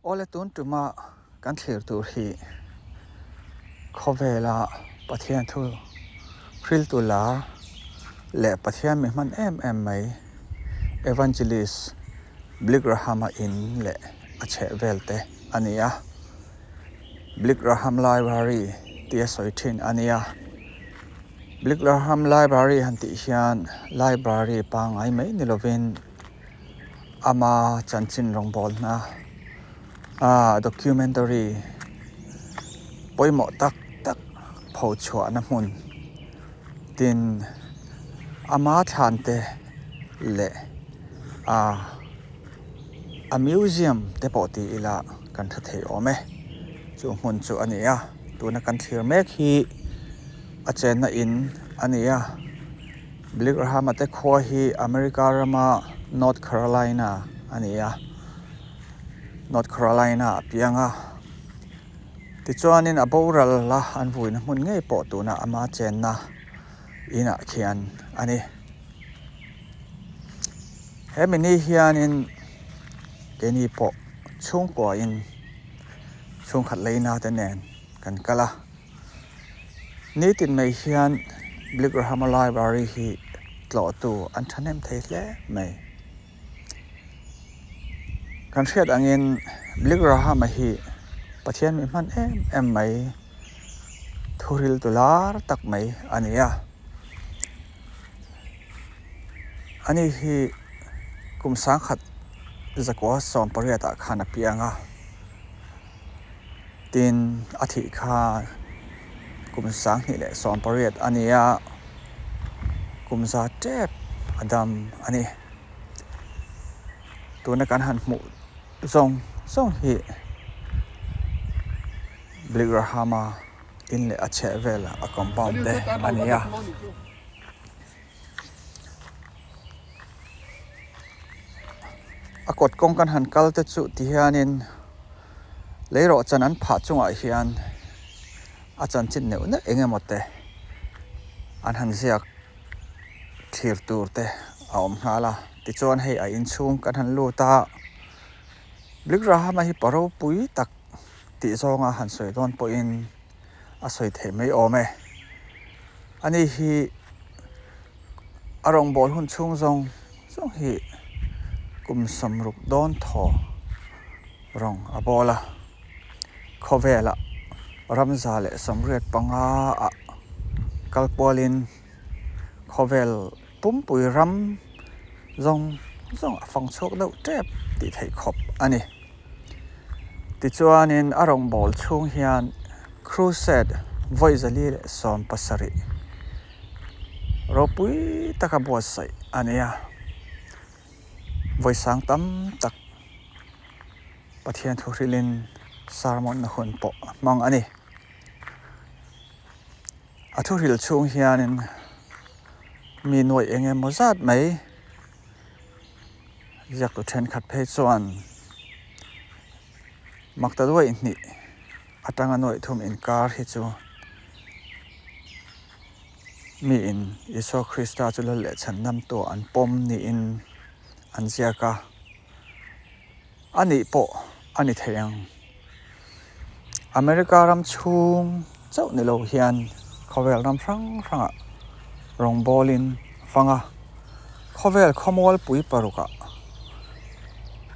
Awle tun tuma kan thlir tur hi khawvela Pathian thu hriltu lar leh Pathian mi hman em em mai Evangelist Billy Graham-a in leh a chhehvel te a ni a. Billy Graham Library tia sawi thin a ni a. Billy Graham Library han tih hian library pangngai mai ni lovin ama chanchin rawngbawlna ah documentary pawimawh tak tak pho chhuahna hmun tin ama thlan te leh ah a museum te pawh ti ila kan hre thei awm e chu hmun chu a ni a tuna kan thlir mek hi a chenna in a ni a. Billy Graham-a te khua hi America rama North Carolina a ni a, North Carolina a piang a. Tichuanin a boral la an vuina hmun ngei pawh tuna ama chenna inah khian a ni. He mini hianin keini pawh chhungkuain chhungkhat leina te nen kan kal a. Nitin mai hian Billy Graham-a library hi tlawhtu an thahnem thei hle mai. Kan hriat angin Billy Graham-a hi Pathian mi hman em em mai, thuriltu lar tak mai a ni a. Ani hi kum sangkhat zakua 18 ah khan a piang a. Tin, a thih kha kum 2018 a ni a, kum za tep a dam a ni. Tuna kan han hmuh zawng zawng hi Billy Graham-a in leh a chhehvel a compound te a ni a. A kawt kawng kan han kal te chu ti hianin lei rawh chan an phah chungah hian a chanchin neuh neuh eng emaw te an han ziak thlir tur te a awm nghal a tichuan hei a inchhung kan han lut a Billy Graham-a hi pa ropui tak tih zawnga han sawi dawn pawhin a sawi theih mai awm e. Ani hi a rawngbâwl hun chhung zawng zawng hi kum 60 dawn thaw rawng a bâwl a. Khawvêlah 185 ah kal kualin khawvêl pumpui ram zawng zawng a fang chhuak deuh tep tih theih khawp a ni. Tichuanin a rawngbâwl chhung hian Crusade vawi 417 ropui taka buatsaih a ni a, vawi sang tam tak Pathian thuhrilhin sermon-na hun pawh a hmang a ni. A thuhril chhung hianin mi nuaih eng emaw zat mai ziaktu thenkhat phei chuan makta duaih hnih atanga nuaih thum inkar hi chu miin Isua Krista chu lal leh chhan nam tawh an pawm niin an ziak a, a nih pawh a ni thei ang. America ram chhung chauh ni lo hian khawvel ram hrang hrangah rawngbawlin a fang a, khawvel khawmualpui parukah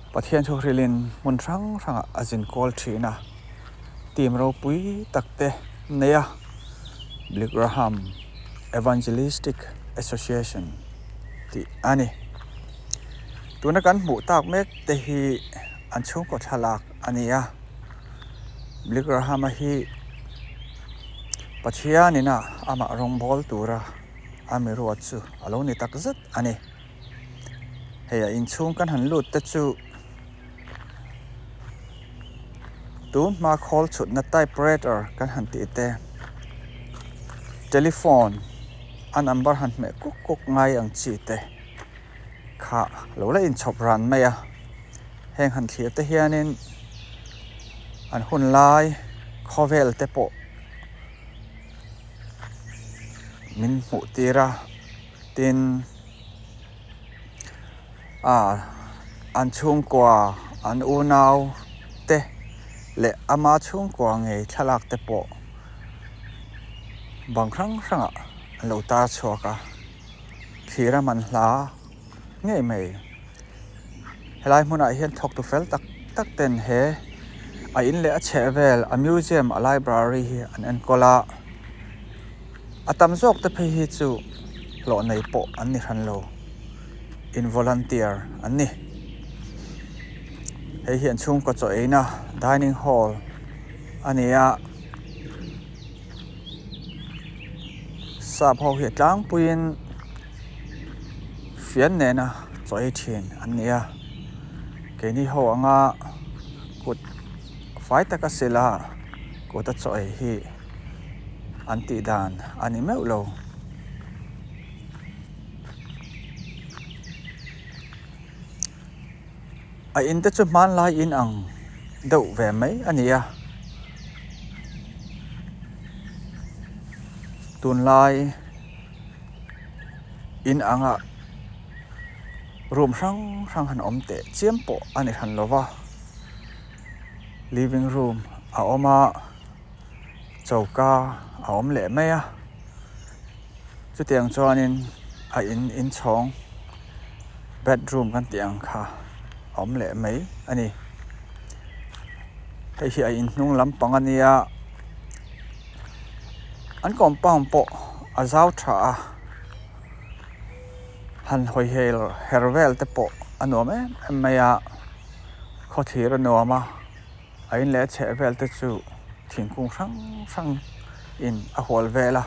Pathian thuhrilin hmun hrang hrangah a zin kual thin a, team ropui tak te nei a, Billy Graham Evangelistic Association tih a ni. Tuna kan hmuh tak mek te hi an chhungkaw thlalak a ni a, Billy Graham-a hi Pathianin a amah rawngbâwl tura a mi ruat chu a lo ni tak zet a ni. Hei a inchhung kan han lut te chu tun hma khawl chhutna typewriter kan han tih te, telephone a number han hmeh kuk kuk ngai ang chi te kha lo la inchhawp ran mai a, heng han thlir te hianin an hun lai khawvel te pawh min hmuh tir a tin ah an chhungkua an unau te leh ama chhungkua ngei thlalak te pawh bang hrang hrangah an lo tar chhuak a, thlir a man hla ngei mai. Helai hmunah hian thawktu fel tak tak ten he a in leh a chhehvel a museum a library hi an enkawl a, a tam zawk te phei hi chu hlawh nei pawh an ni hran lo. In volunteer an ni. Hei hi an chhungkaw chaw eina dining hall a ni a. Sap ho hi a tlangpuiin fian nena chaw ei thin an ni a. Keini ho anga kut fai taka sila kuta chaw ei hi an tih dan a ni meuh lo. A in te chu hmanlai in ang deuh ve mai a ni a tunlai in anga room hrang hrang han awm teh chiam pawh a ni hran lo va living room a awm a choka a awm leh mai a. Chutiang chuanin a in inchhawng bedroom kan tih ang kha a awm leh mai a ni. Hei hi a in hnung lampang a nia an compound pawh a zau tha a han hawi hel her vel te pawh a nuam em em mai a khawthlir a nuam a. A in leh a chheh vel te chu thingkung hrang hrang in a hual vel a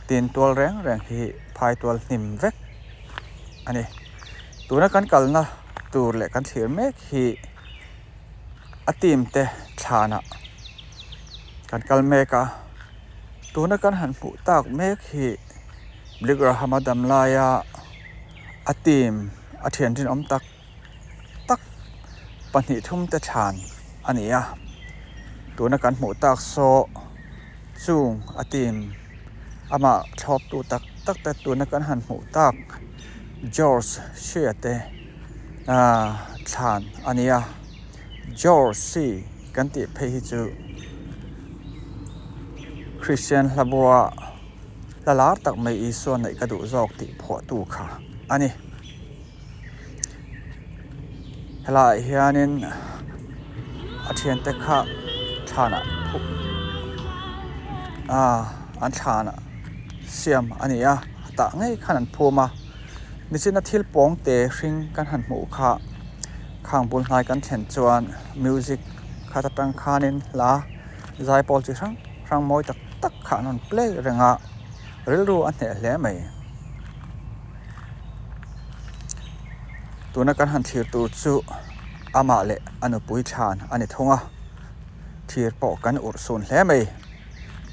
tin tual reng reng hi phai tual hnim vek a ni tuna kan kalna tur leh kan thlir mek hi a team te thlanah kan kal mek a tuna kan han hmuh tak mek hi Bligraham a dam laia a team a thian rinawm tak. tak pahnih thum te thlan a ni a tuna kan hmuh tak saw chung a team amah thlawp tu tak tak te tuna kan han hmuh tak George hria te ahh thlan a ni a George c kan tih phei hi chu Christian hla bua hla lar tak mai Isua neih ka duh zawk tih phuahtu kha a ni. Helaiah hianin a thiante kha thlanah phuh ah an thlanah siam a ni a tah ngei khan an phum a nichina thil pawng te hring kan han hmuh kha khang bul hnai kan thlen chuan music khat atang khanin hla zaipawl chi hrang hrang mawi tak tak kha an rawn play reng a rilru a hneh hle mai. Tuna kan han thlir tur chu amah leh a nupui thlan a ni thung a, thlir pawh kan urh sun hle mai.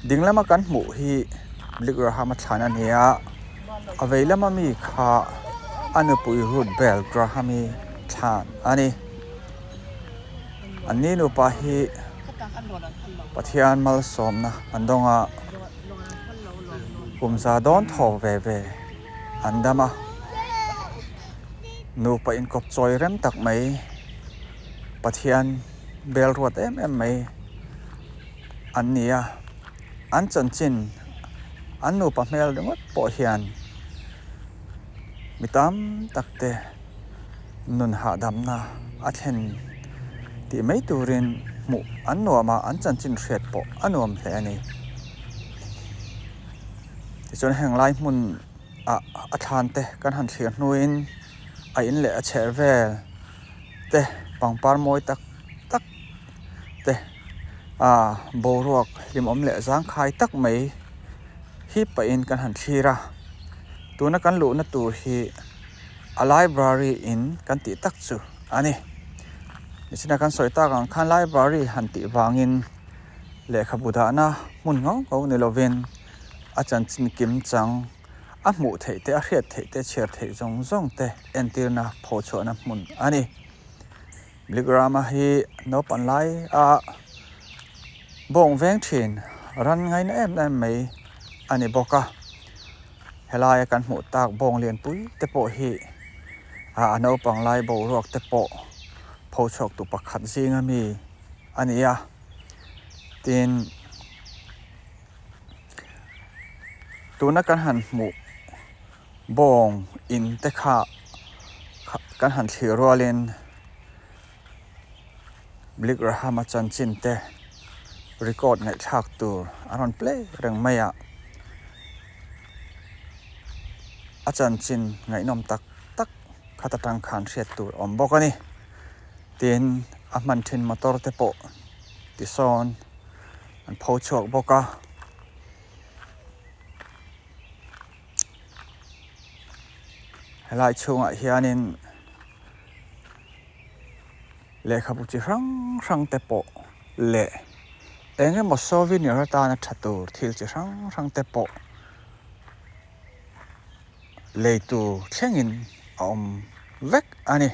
Ding lama kan hmuh hi Bligraham-a thlan a ni a, a vei lama mi kha a nupui Ruth Bell Graham-i thlan a ni. Anni nupa hi Pathian malsawmna an dawng a. Kum za dawn thaw ve ve an dam a, nupa inkawp chawi rem tak mai, Pathian bel ruat em em mai an ni a, an chanchin an nupa hmel ringawt pawh hian mi tam tak te nun hahdamna a thlen tih mai turin hmuh an nuam a, an chanchin hriat pawh a nuam hle a ni. Tichuan heng lai hmun ah a thlan te kan han thlir hnuin a in leh a chheh vel te pangpar mawi tak tak te ah boruak hlimawm leh zangkhai tak mai hi pahin kan han thlir a, tuna kan luhna tur hi a library in kan tih tak chu a ni. Nichina kan sawi tak ang khan library han tih vangin lehkhabu dahna hmun ngau ngau ni lovin a chanchin kim chang a hmuh theih te a hriat theih te chhiar theih zawng zawng te entirna phochhuahna hmun a ni. Bligrama hi naupang lai a bawng veng thin ran ngaina em em mai a ni bawk a. Helaia kan hmuh tak bawng lianpui te pawh hi a naupang lai boruak te pawh phochhuak tu pakhat zinga mi. a ni a. Tin, tuna kan han hmuh bawng in te kha kan han thlir rualin Billy Graham-a chanchin te record ngaihthlak tur a rawn play reng mai a, a chanchin ngaihnawm tak tak khat atang khan hriat tur a awm bawk a ni. Tin, a hman thin motor te pawh tisawn an pho chhuak bawk a. Helai chhungah hianin lehkhabu chi hrang hrang te pawh leh eng emaw souvenir atana tha tur thil chi hrang hrang te pawh lei tur thlengin a awm vek a ni.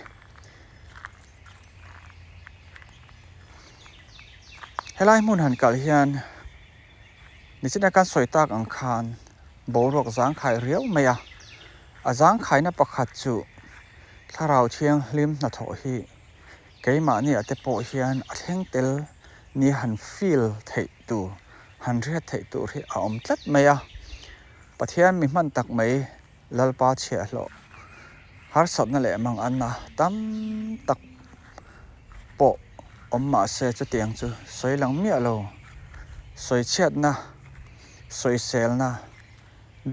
Helai hmun han kalh hian nichina kan sawi tak ang khan boruak zangkhai riau mai a, a zangkhaina pakhat chu thlarau thianghlim hnathawh hi keimahni ah te pawh hian a thleng tel ni han feel theih tur, han hriat theih tur hi a awm tlat mai a, Pathian mi hman tak mai Lalpa chhiahhlawh harsatna leh manganna tam tak pawh awm mah se chutiang chu sawi lang miah lo. Sawichhiatna, sawiselna,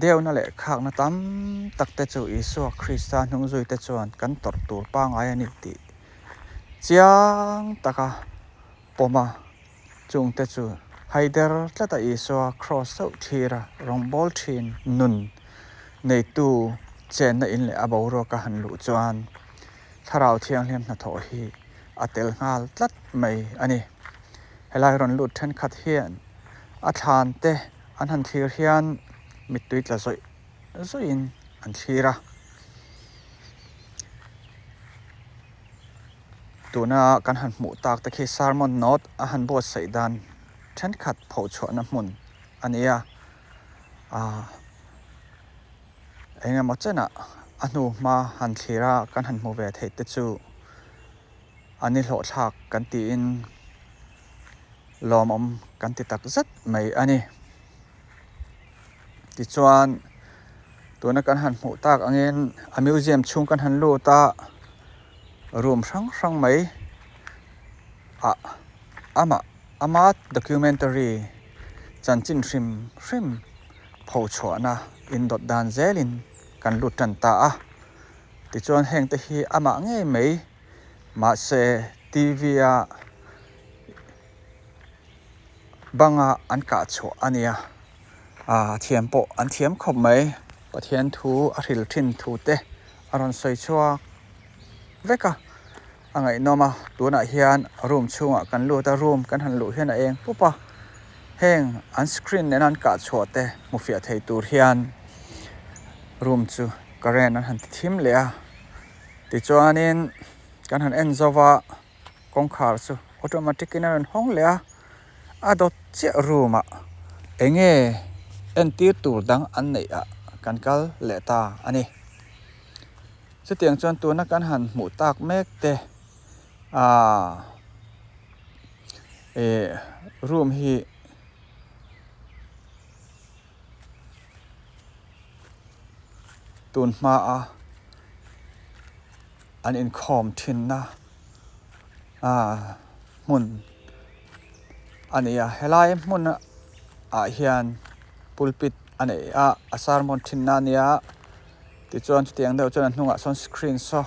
deuna leh khakna tam tak te chu Isua Krista hnungzuite chuan kan tawrh tur pangngai a ni tih chiang taka pawm a. Chungte chu haider tlata Isua kraws chauh thlira rawngbâwl ṭhin nun neitu chenna in leh a boruaka han luh chuan Thlarau Thianghlim hnathawh hi a tel nghal tlat mai a ni. Helai rawn lut ṭhenkhat hian a thlan te an han thlir hian mittui tla zawih zawihin an thlir a. Tuna kan han hmuh tak te khi sermon note a han buatsaih dan thenkhat phochhuahna hmun a ni a, aaa eng emaw chenah a hnu hma han thlir a kan han hmu ve theih te chu a ni hlawhthlak kan tiin lawmawm kan ti tak zet mai a ni. Tichuan tuna kan han hmuh tak angin a museum chhung kan han lut a. Room hrang hrang mai ah amah ama documentary chanchin hrim hrim pho chhuahna indawt dan zelin kan lut tan ta a tichuan heng te hi amah ngei mai mahse T V a banga an kah chhuah a nia ah thiam pawh an thiam khawp mai Pathian thu a hril thin thu te a rawn sawi chhuak vek a a ngaihnawm a tunah hian room chhungah kan lut a room kan han luh hian a eng pup a heng an screen nena an kah chhuah te hmu fiah thei tur hian room chu current an han ti thim leh a tichuanin kan han en zo va kawngkhar chu automatic in a rawn hawng leh a a dawt chiah room ah eng nge entir tur dang an neih ah kan kal leh ta a ni. Chutiang chuan tuna kan han hmuh tak mek te aaa ih room hi tun hma a an inkhawm thinna aaa hmun a ni a helai hmun ah hian pulpit a nei a a sermon thinna a nia. Tichuan chutiang deuh chuan a hnungah sawn screen saw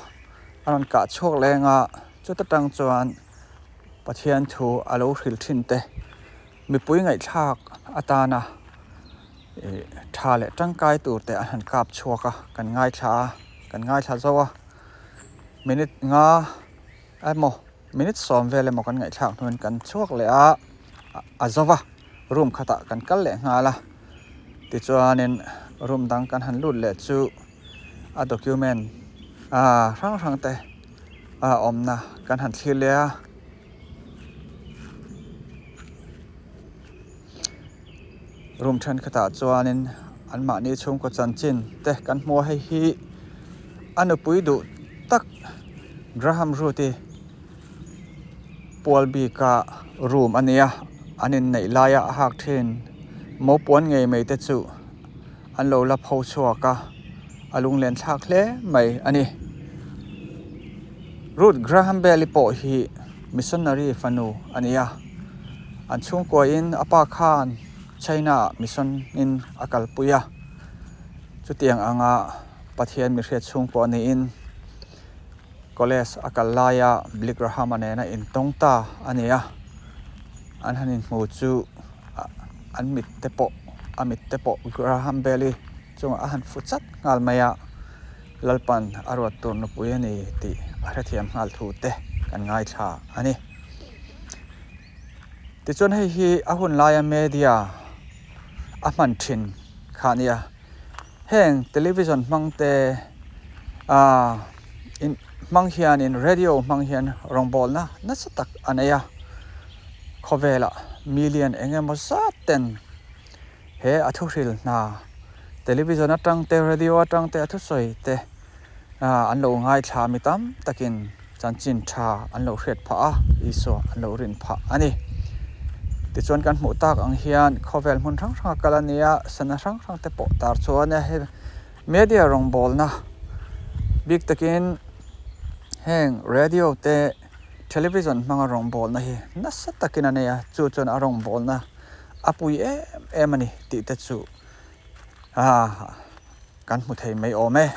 a rawn kah chhuak leng a, chuta tang chuan Pathian thu a lo hrilh thin te mipui ngaihthlak atana ih tha leh tangkai tur te an han kap chhuak a kan ngaithla a kan ngaithla zo a minute nga emaw minute sawm vel emaw kan ngaihthlak hnuin kan chhuak leh a a zo va room khatah kan kal leh nghal a tichuanin room dang kan han lut leh chu a document ah hrang hrang te a awmna kan han thlir leh a room thenkhatah chuanin anmahni chhungkaw chanchin te kan hmu a hei hi a nupui duh tak Graham Root-i pual bika. room a nia an inneih laia a hak thin mo puan ngei mai te chu an lo la pho chhuak a a lunglen thlak hle mai a ni. Ruth Graham Bell-i pawh hi missionary fanu a ni a an chhungkuain a pa khan China ah mission in a kalpui a chutiang anga Pathian mihriat chhungkua niin College a kal laia Billy Graham-a nena intawng ta a ni a, an han inhmu chu an mit te pawh a mit te pawh Graham Bell-i chungah a han fu chat nghal mai a, Lalpan a ruat tur nupui a ni tih a hrethiam nghal thu te kan ngaithla a ni. Tichuan hei hi a hun laia media a hman thin kha a nia. Heng television hmang te ah in hmang hianin radio hmang hian rawngbawlna nasa tak a nei a, khawvelah million eng emaw zat ten he a thuhril hna television atang te radio atang te a thusawi te ah an lo ngaithla mi tam takin chanchin tha an lo hriat phah a, Isua an lo rin phah a ni. Tichuan kan hmuh tak ang hian khawvel hmun hrang hrang a kal a ni a, sana hrang hrang te pawh tar chuan a hei media rawngbawlna bik takin heng radio te television hmanga rawngbawlna hi nasa takin a nei a, chu chuan a rawngbawlna a pui em em a ni tih te chu ah kan hmu thei mai awm e.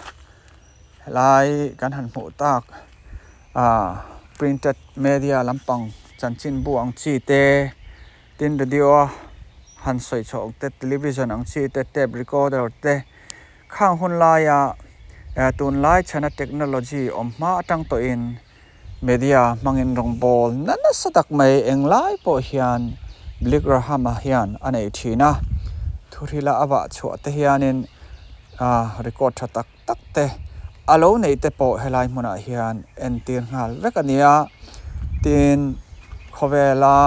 Helai kan han hmuh tak ah printed media lampang chanchinbu ang chi te tin radio a han sawi chhuah ang te television ang chi te tape recorder te khang hun laia eh tunlai chhana technology awm hma atang tawhin media hmangin rawngbawl na nasa tak mai englai pawh hian Billy Graham-a hian a nei thin a thuhrila a vah chhuah te hianin ah record tha tak tak te a lo neih te pawh helai hmunah hian entir nghal vek a ni a tin khawvela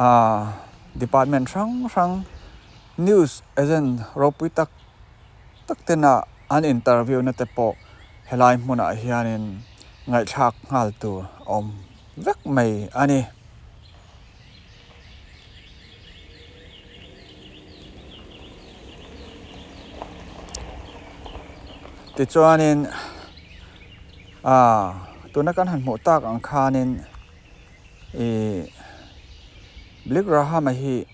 ah department hrang hrang news agent ropui tak tak tena an interview na te pawh helai hmunah hianin ngaihthlak nghal tur a awm vek mai a ni. Tichuanin ah tuna kan han hmuh tak ang khanin ih Billy Graham-a hi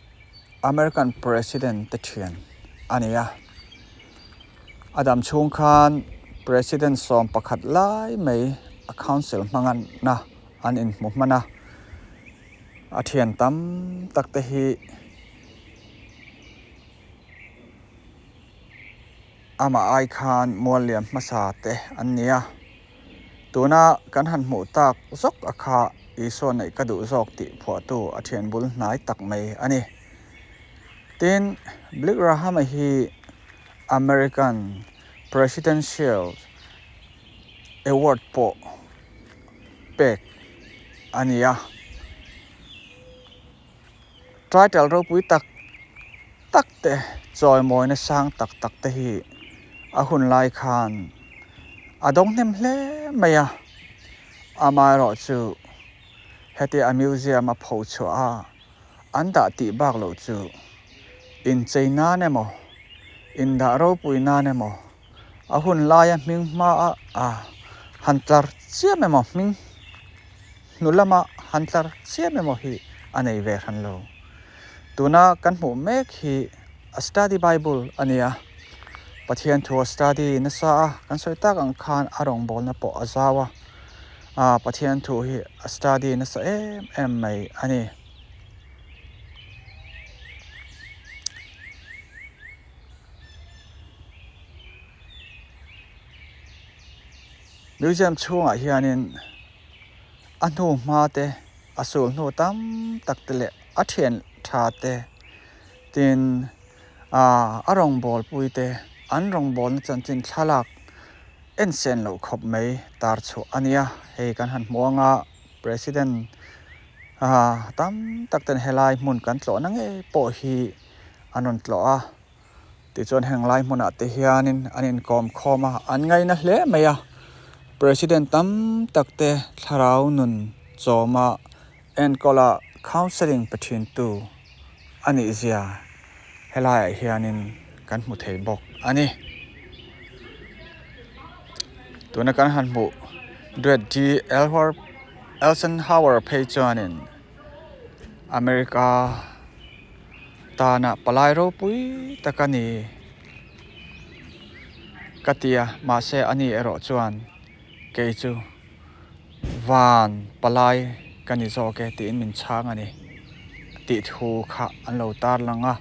American President te thian a ni a, a dam chhung khan President 11 lai mai a council hmanga na an inhmu hman a. A thian tam tak te hi amah ai khan mual liam hmasa te an ni a, tuna kan han hmuh tak zawk a kha Isua neih ka duh zawk tih phuahtu a thian bul hnai tak mai a ni. Tin, Billy Graham-a hi American Presidential Award pawh pek a ni a. Title ropui tak tak te chawimawina sang tak tak te hi a hun lai khan a dawng hnem hle mai a. Amaherawhchu hetia a museum a pho chhuah a an dah tih bak loh chu inchei nan emaw indah ropui nan emaw A hun laia hming hmaa a han tlar chiam emaw hming hnu lama han tlar chiam emaw hi a nei ve hran lo. Tuna kan hmuh mek hi a study bible a nia. Pathian thu a study nasa a, kan sawi tak ang khan a rawngbawlna pawh a zau a, Pathian thu hi a study nasa em em mai a ni. Museum chhungah hianin a hnu hma te a sul hnu tam tak te leh a thian tha te tin ah a rawngbâwl pui te an rawngbâwlna chanchin thlalak en sen loh khawp mai tar chhuah a nia hei kan han hmu ang a president ah tam tak ten helai hmun kan tlawhna ngei pawh hi an rawn tlawh a tichuan heng lai hmunah te hianin an inkawm khawm a an ngaina hle mai a president tam tak te thlarau nun chawma enkawl a. counselling pe thin tu a nih zia helaiah hianin kan hmu thei bawk a ni. Tuna kan han hmuh Dwight D. Eisenhower phei chuanin America tana palai ropui tak a ni ka ti a, mahse ani erawh chuan kei chu van palai ka ni zawk e tiin min chhang a ni tih thu kha an lo tarlang a.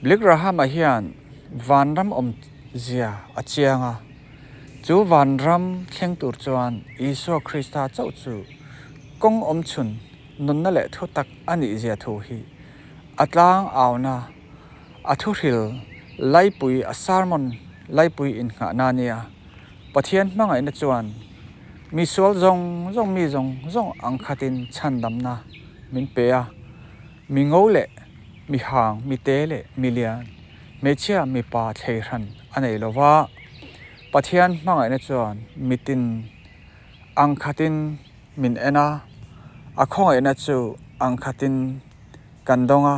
Billy Graham-a hian vanram awmzia a chiang a, chu vanram thleng tur chuan Isua Krista chauh chu kawng awmchhun nunna leh thutak a nihzia thu hi a tlang auna a thuhril laipui a sermon laipui innghahna a nia. Pathian hmangaihna chuan mi sual zawng zawng mi zawng zawng ang khatin chhandamna min pe a, mi ngo leh mi hang, mi te leh mi lian, hmeichhia mipa thlei hran a nei lo va, Pathian hmangaihna chuan mitin ang khatin min en a, a khawngaihna chu ang khatin kan dawng a,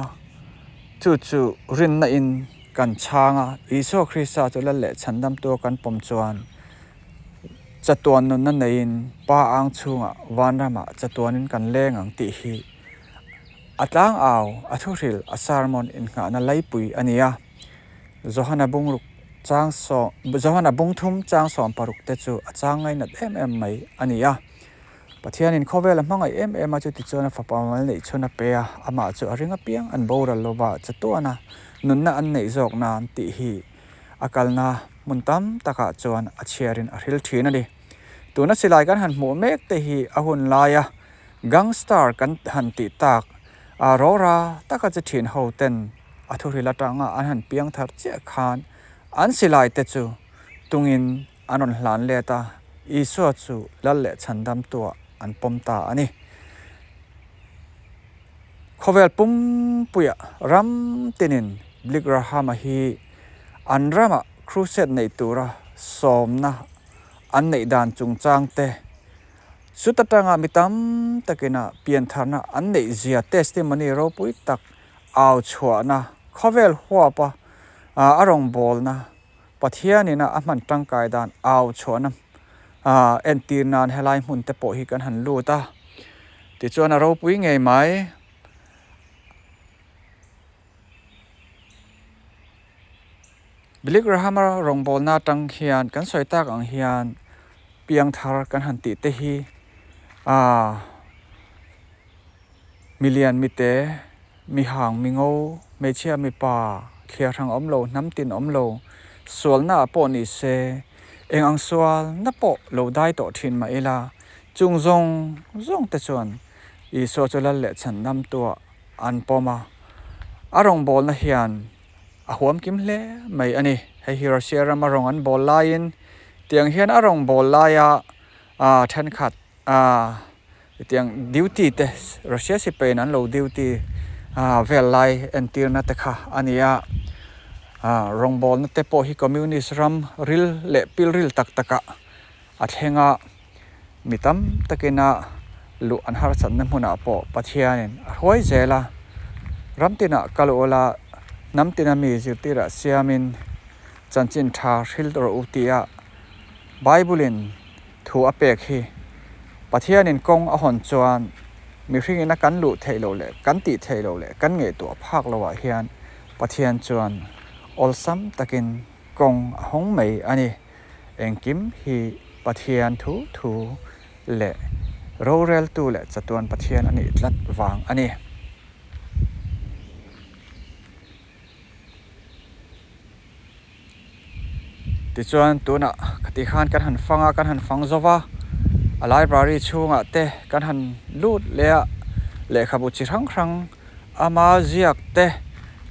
chu chu rinna in kan chhang a, Isua Krista chu lal leh chhandamtu a kan pawm chuan chatuan nunna neiin Pa ang chhungah vanramah chatuanin kan leng ang tih hi a tlang au, a thuhril, a sermon innghahna laipui a ni a. Johana bungruk chang sawm, Johana bungthum chang 16 te chu a chang ngainat em em mai a ni a. Pathianin khawvel a hmangaih em em a, chutichuan a fapa mal neih chhun a pe a, amah chu a ring apiang an boral lova chatuana nunna an neih zawk nan tih hi a kalna hmun tam takah chuan a chhiarin a hril thin a ni. Tuna silai kan han hmuh mek te hi a hun laia gangster kan han tih tak a rora taka chi thin ho ten a thuhril atanga an han piang thar chiah khan an silai te chu tungin An rawn hlan let a, Isua chu lal leh chhandamtuah an pawm ta a ni. Khawvel pumpuiah ram tinin Billy Graham-a hi an ramah crusade nei tura sawmna an neih dan chungchang te, chuta tanga mi tam takina piantharna an neih zia testimony ropui tak au chhuahna khawvel huapa a rawngbawlna Pathianin a hman tangkai dan au chhuahna entir nan helai hmun te pawh hi kan han lut a, tichuan a ropui ngei mai. Billy Graham-a rawngbawlna atang hian kan sawi tak ang hian piangthar kan han tih te hi aaa milian mite Mi hang, mi ngo, hmeichhia, mipa, thliar hrang awm lo, hnam tin awm lo, sualna ah pawh ni se, eng ang sualna pawh lo dai tawh thin mah ila, chung zawng zawng te chuan Isua chu lal leh chhandam tuah an pawm a, a rawngbawlna hian a huam kim hle mai a ni. Hei hi Russia rama rawng an bawl laiin tiang hian a rawngbâwl laia thenkhat A hetiang duty te Russia sipain an lo duty vel lai entirna te kha a ni a, rawngbawlna te pawh hi communist ram ril leh pilril tak takah a thleng a, mi tam takina luh an harsatna hmunah pawh Pathianin a hruai zel a, ram tinah kal ula hnam tina mi zirtirah siamin chanchin tha hril rawh u tia Bible-in Thu a pek hi Pathianin kawng a hawn chuan mihringin a kan luh theih loh leh kan tih theih loh leh kan ngaihtuah phak loah hian Pathian chuan awlsam takin kawng a hawng mai a ni. Engkim hi Pathian thu thu leh roreltu leh chatuan Pathian a nih tlat vang a ni. Tichuan tunah khati khan kan han fang a, kan han fang zo va, a library chhungah te kan han lut leh a, lehkhabu chi hrang hrang ama ziak te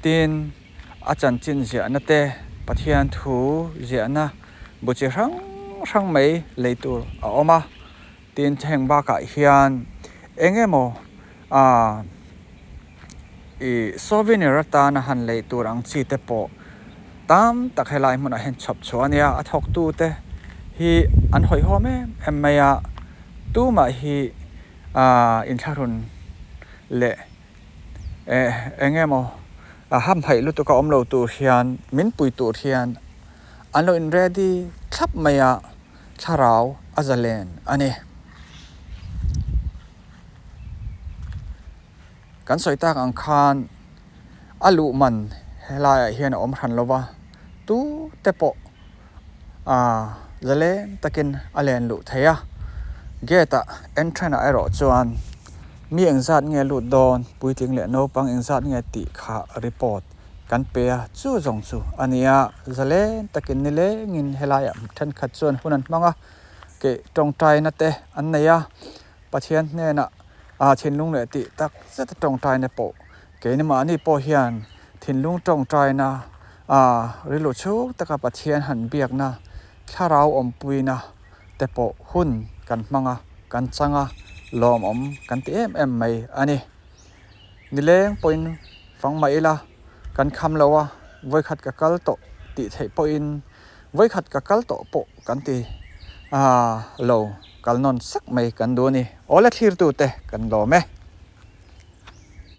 tin a chanchin ziahna te Pathian thu ziahna bu chi hrang hrang mai lei tur a awm a, tin heng bakah hian eng emaw aaa Ih souvenir atana han lei tur ang chi te pawh tam tak helai hmunah hian chhawp chhuah a nia, a thawktu te hi an hawihhawm em em mai a, tumah hi aah inthlahrun leh eng emaw hamhaih lutuk a awm lo tur hian min pui tur hian an lo in ready thlap mai a, thlarau a zalen a ni. Kan sawi tak ang khan a luh man helaiah hian a awm hran lo va, tu te pawh ah zalen takin a len luh theih a, gate ah entrance ah erawh chuan mi engzat nge lut dawn puitling leh naupang engzat nge tih kha report kan pe a, chu zawng chu a ni a, zalen takin nilengin helaiah thenkhat chuan hun an hmang a, keh tawngtaina te an nei a. Pathian hnenah ah thinlung leh tih tak zet a tawngtaina pawh keini mahni pawh hian thinlung tawngtaina ah rilru chhung taka Pathian han biakna thlarau awmpuina te pawh hun kan hmang a, kan chang a, lawmawm kan ti em em mai a ni. Nileng pawhin fang mah ila kan kham lo a, vawikhat ka kal tawh tih theih pawhin vawikhat ka kal tawh pawh kan ti lo. Kal nawn sak mai kan duh a ni. Awle thlirtute kan lawm e.